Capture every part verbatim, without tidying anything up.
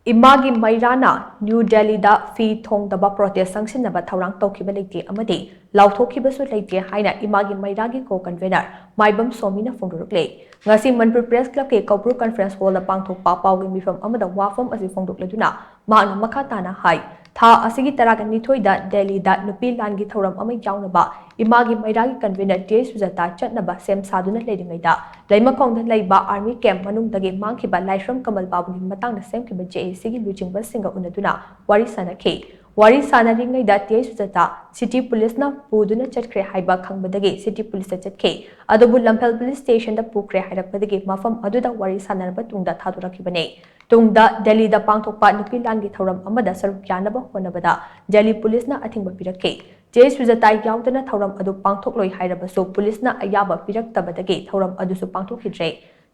ꯏꯃꯥꯒꯤ ꯃꯩꯔꯥꯅ ꯅ꯭ꯌꯨ ꯗꯦꯜꯂꯤꯗ ꯐꯤ ꯊꯣꯡꯗꯕ ꯄ꯭ꯔꯣꯇꯦꯁ ꯆꯪꯁꯤꯟꯅꯕ ꯊꯧꯔꯥꯡ ꯇꯧꯈꯤꯕ ꯂꯩꯇꯦ ꯑꯃꯗꯤ ꯂꯥꯎꯊꯣꯛꯈꯤꯕꯁꯨ ꯂꯩꯇꯦ ꯍꯥꯏꯅ ꯏꯃꯥꯒꯤ ꯃꯩꯔꯥꯒꯤ ꯀꯣ ꯀꯟꯚꯦꯅꯔ ꯃꯥꯏꯕꯝ ꯁꯣꯃꯤꯅ ꯐꯣꯡꯗꯣꯔꯛꯂꯦ꯫ ꯉꯁꯤ ꯃꯅꯤꯄꯨꯔ ꯄ꯭ꯔꯦꯁ ꯀ꯭ꯂꯕꯀꯤ ꯀꯧꯕ꯭ꯔꯨ ꯀꯟꯐꯔꯦꯟꯁ ꯍꯣꯜꯗ ꯄꯥꯡꯊꯣꯛꯄ ꯄꯥꯎꯒꯤ ꯃꯤꯐꯝ ꯑꯃꯗ ꯋꯥꯐꯝ ꯑꯁꯤ ꯐꯣꯡꯗꯣꯛꯂꯗꯨꯅ ꯃꯍꯥꯛꯅ ꯃꯈꯥ ꯇꯥꯅ ꯍꯥꯏ, ꯊꯥ ꯑꯁꯤꯒꯤ ꯇꯔꯥꯒ ꯅꯤꯊꯣꯏꯗ ꯗꯦꯜꯂꯤꯗ ꯅꯨꯄꯤ ꯂꯥꯟꯒꯤ ꯊꯧꯔꯝ ꯑꯃ ꯌꯥꯎꯅꯕ ꯏꯃꯥꯒꯤ ꯃꯩꯔꯥꯒꯤ ꯀꯟꯚꯦꯅꯔ ꯇꯤ ꯑꯩꯆ ꯁꯨꯖꯥꯇꯥ ꯆꯠꯅꯕ ꯁꯦꯝ ꯁꯥꯗꯨꯅ ꯂꯩꯔꯤꯉꯩꯗ ꯂꯩꯃꯈꯣꯡꯗ ꯂꯩꯕ ꯑꯥꯔꯃꯤ ꯀꯦꯝꯞ ꯃꯅꯨꯡꯗꯒꯤ ꯃꯥꯡꯈꯤꯕ ꯂꯥꯏꯁ꯭ꯔꯝ ꯀꯃꯜ ꯕꯥꯕꯨꯒꯤ ꯃꯇꯥꯡꯗ ꯁꯦꯝꯈꯤꯕ ꯖꯦ ꯑꯦ ꯁꯤꯒꯤ ꯂꯨꯆꯤꯡꯕꯁꯤꯡꯒ ꯎꯅꯗꯨꯅ ꯋꯥꯔꯤ ꯁꯥꯅꯈꯤ꯫ ꯋꯥꯔꯤ ꯁꯥꯅꯔꯤꯉꯩꯗ ꯇꯤ ꯑꯩꯆ ꯁꯨꯖꯥꯇꯥ ꯁꯤꯇꯤ ꯄꯨꯂꯤꯁꯅ ꯄꯨꯗꯨꯅ ꯆꯠꯈ꯭ꯔꯦ ꯍꯥꯏꯕ ꯈꯪꯕꯗꯒꯤ ꯁꯤꯇꯤ ꯄꯨꯂꯤꯁꯇ ꯆꯠꯈꯤ꯫ ꯑꯗꯨꯕꯨ ꯂꯝꯐꯦꯜ ꯄꯨꯂꯤꯁ ꯁ꯭ꯇꯦꯁꯟꯗ ꯄꯨꯈ꯭ꯔꯦ ꯍꯥꯏꯔꯛꯄꯗꯒꯤ ꯃꯐꯝ ꯑꯗꯨꯗ ꯋꯥꯔꯤ ꯁꯥꯅꯔꯕ ꯇꯨꯡꯗ ꯊꯥꯗꯣꯔꯛꯈꯤꯕꯅꯤ꯫ ꯇꯨꯡꯗ ꯗꯦꯜꯂꯤꯗ ꯄꯥꯡꯊꯣꯛꯄ ꯅꯨꯄꯤ ꯂꯥꯟꯒꯤ ꯊꯧꯔꯝ ꯑꯃꯗ ꯁꯔꯨꯛ ꯌꯥꯅꯕ ꯍꯣꯠꯅꯕꯗ ꯗꯦꯜꯂꯤ ꯄꯨꯂꯤꯁꯅ ꯑꯊꯤꯡꯕ ꯄꯤꯔꯛꯈꯤ꯫ ꯇꯤ ꯑꯩꯆ ꯁꯨꯖꯥꯇꯥ ꯌꯥꯎꯗꯅ ꯊꯧꯔꯝ ꯑꯗꯨ ꯄꯥꯡꯊꯣꯛꯂꯣꯏ ꯍꯥꯏꯔꯕꯁꯨ ꯄꯨꯂꯤꯁꯅ ꯑꯌꯥꯕ ꯄꯤꯔꯛꯇꯕꯗꯒꯤ ꯊꯧꯔꯝ ꯑꯗꯨꯁꯨ ꯄꯥꯡꯊꯣꯛꯈꯤꯗ꯭ꯔꯦ꯫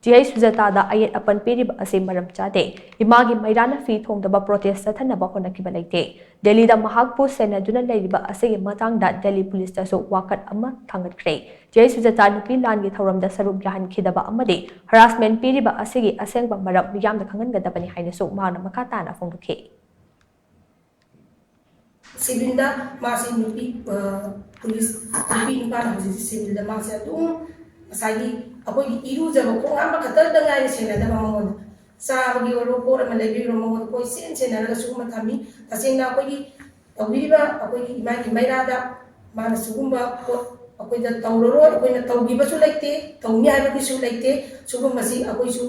ꯇꯤ ꯑꯩꯆ ꯁꯨꯖꯥꯇꯥꯗ ꯑꯌꯦꯠ ꯑꯄꯟ ꯄꯤꯔꯤꯕ ꯑꯁꯤ ꯃꯔꯝ ꯆꯥꯗꯦ꯫ ꯏꯃꯥꯒꯤ ꯃꯩꯔꯥꯅ ꯐꯤ ꯊꯣꯡꯗꯕ ꯄ꯭ꯔꯣꯇꯦꯁ ꯆꯠꯊꯅꯕ ꯍꯣꯠꯅꯈꯤꯕ ꯂꯩꯇꯦ꯫ ꯗꯦꯜꯂꯤꯗ ꯃꯍꯥꯛꯄꯨ ꯁꯦꯟꯅꯗꯨꯅ ꯂꯩꯔꯤꯕ ꯑꯁꯤꯒꯤ ꯃꯇꯥꯡꯗ ꯗꯦꯜꯂꯤ ꯄꯨꯂꯤꯁꯇꯁꯨ ꯋꯥꯀꯠ ꯑꯃ ꯊꯥꯡꯒꯠꯈ꯭ꯔꯦ꯫ ꯇꯤ ꯑꯩꯆ ꯁꯨꯖꯥꯇꯥ ꯅꯨꯄꯤ ꯂꯥꯟꯒꯤ ꯊꯧꯔꯝꯗ ꯁꯔꯨꯛ ꯌꯥꯍꯟꯈꯤꯗꯕ ꯑꯃꯗꯤ ꯍꯔꯥꯁꯃꯦꯟ ꯄꯤꯔꯤꯕ ꯑꯁꯤꯒꯤ ꯑꯁꯦꯡꯕ ꯃꯔꯝ ꯃꯤꯌꯥꯝꯗ ꯈꯪꯍꯟꯒꯗꯕꯅꯤ ꯍꯥꯏꯅꯁꯨ ꯃꯍꯥꯛꯅ ꯃꯈꯥ ꯇꯥꯅ ꯐꯣꯡꯗꯣꯛꯈꯤ꯫ ꯁꯤꯕꯤꯜꯗ ꯃꯥꯁꯤ ꯅꯨꯄꯤ ꯄꯨꯂꯤꯁ ꯅꯨꯄꯤ ꯅꯨꯄꯥꯅ ꯍꯧꯖꯤꯛꯁꯤ ꯁꯤꯕꯤꯜꯗ ꯃꯥꯁꯦ ꯑꯗꯨꯝ ꯉꯁꯥꯏꯒꯤ ꯑꯩꯈꯣꯏꯒꯤ ꯏꯔꯨꯖꯕ ꯈꯣꯡ ꯍꯥꯝꯕ ꯈꯛꯇꯗ ꯉꯥꯏꯔꯦ ꯁꯦꯟꯅꯗꯕ ꯃꯉꯣꯟꯗ꯫ ꯆꯥꯕꯒꯤ ꯑꯣꯏꯔꯣ ꯄꯣꯠ ꯑꯃ ꯂꯩꯕꯤꯔꯣ ꯃꯉꯣꯟꯗ ꯀꯣꯏ ꯁꯦꯟ ꯁꯦꯟꯅꯔꯒ ꯁꯤꯒꯨꯝꯕ ꯊꯝꯃꯤ꯫ ꯇꯁꯦꯡꯅ ꯑꯩꯈꯣꯏꯒꯤ ꯇꯧꯕꯤꯔꯤꯕ ꯑꯩꯈꯣꯏꯒꯤ ꯏꯃꯥꯒꯤ ꯃꯩꯔꯥꯗ ꯃꯥꯅ ꯁꯤꯒꯨꯝꯕ ꯄꯣꯠ ꯑꯩꯈꯣꯏꯗ ꯇꯧꯔꯔꯣꯏ, ꯑꯩꯈꯣꯏꯅ ꯇꯧꯈꯤꯕꯁꯨ ꯂꯩꯇꯦ, ꯇꯧꯅꯤ ꯍꯥꯏꯕꯒꯤꯁꯨ ꯂꯩꯇꯦ꯫ ꯁꯤꯒꯨꯝꯕꯁꯤ ꯑꯩꯈꯣꯏꯁꯨ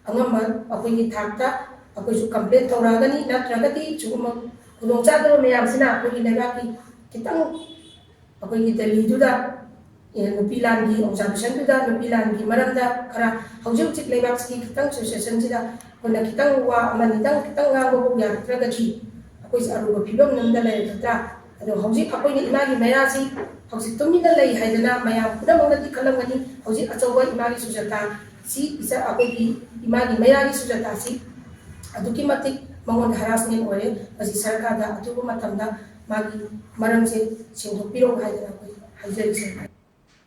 ꯑꯉꯝꯕ ꯑꯩꯈꯣꯏꯒꯤ ꯊꯥꯛꯇ ꯑꯩꯈꯣꯏꯁꯨ ꯀꯝꯄ꯭ꯂꯦꯟ ꯇꯧꯔꯛꯑꯒꯅꯤ꯫ ꯅꯠꯇ꯭ꯔꯒꯗꯤ ꯁꯤꯒꯨꯝꯕ ꯈꯨꯗꯣꯡꯆꯥꯗꯕ ꯃꯌꯥꯝꯁꯤꯅ ꯑꯩꯈꯣꯏꯒꯤ ꯂꯩꯕꯥꯛꯀꯤ ꯈꯤꯇꯪ ꯑꯩꯈꯣꯏꯒꯤ ꯗꯦꯜꯂꯤꯗꯨꯗ ꯅꯨꯄꯤ ꯂꯥꯟꯒꯤ ꯑꯣꯕꯖꯥꯔꯕꯦꯁꯟꯗꯨꯗ ꯅꯨꯄꯤ ꯂꯥꯟꯒꯤ ꯃꯔꯝꯗ ꯈꯔ ꯍꯧꯖꯤꯛ ꯍꯧꯖꯤꯛ ꯂꯩꯕꯥꯛꯁꯤꯒꯤ ꯈꯤꯇꯪ ꯁꯤꯆꯨꯋꯦꯁꯟꯁꯤꯗ ꯑꯩꯈꯣꯏꯅ ꯈꯤꯇꯪ ꯋꯥ ꯑꯃꯅꯤꯗꯪ ꯈꯤꯇꯪ ꯉꯥꯡꯕꯕꯨ ꯌꯥꯔꯛꯇ꯭ꯔꯒꯗꯤ ꯑꯩꯈꯣꯏꯁꯦ ꯑꯔꯨꯕ ꯐꯤꯕꯝ ꯑꯃꯗ ꯂꯩꯔꯛꯀꯗ꯭ꯔꯥ? ꯑꯗꯣ ꯍꯧꯖꯤꯛ ꯑꯩꯈꯣꯏꯅ ꯏꯃꯥꯒꯤ ꯃꯩꯔꯥꯁꯤ ꯍꯧꯖꯤꯛ ꯇꯨꯃꯤꯟꯅ ꯂꯩ ꯍꯥꯏꯗꯅ ꯃꯌꯥꯝ ꯄꯨꯝꯅꯃꯛꯅꯗꯤ ꯈꯜꯂꯝꯒꯅꯤ꯫ ꯍꯧꯖꯤꯛ ꯑꯆꯧꯕ ꯏꯃꯥꯒꯤ ꯁꯨꯖꯥꯇꯥꯁꯤ ꯏꯆꯥ ꯑꯩꯈꯣꯏꯒꯤ ꯏꯃꯥꯒꯤ ꯃꯩꯔꯥꯒꯤ ꯁꯨꯖꯥꯇꯥꯁꯤ ꯑꯗꯨꯛꯀꯤ ꯃꯇꯤꯛ ꯃꯉꯣꯟꯗ ꯍꯔꯥꯁꯃꯦꯟ ꯑꯣꯏꯔꯦ꯫ ꯃꯁꯤ ꯁꯔꯀꯥꯔꯗ ꯑꯊꯨꯕ ꯃꯇꯝꯗ ꯃꯥꯒꯤ ꯃꯔꯝꯁꯦ ꯁꯦꯡꯗꯣꯛꯄꯤꯔꯛꯎ ꯍꯥꯏꯗꯅ ꯑꯩꯈꯣꯏ ꯍꯥꯏꯖꯔꯤ ꯁꯔꯀꯥꯔ꯫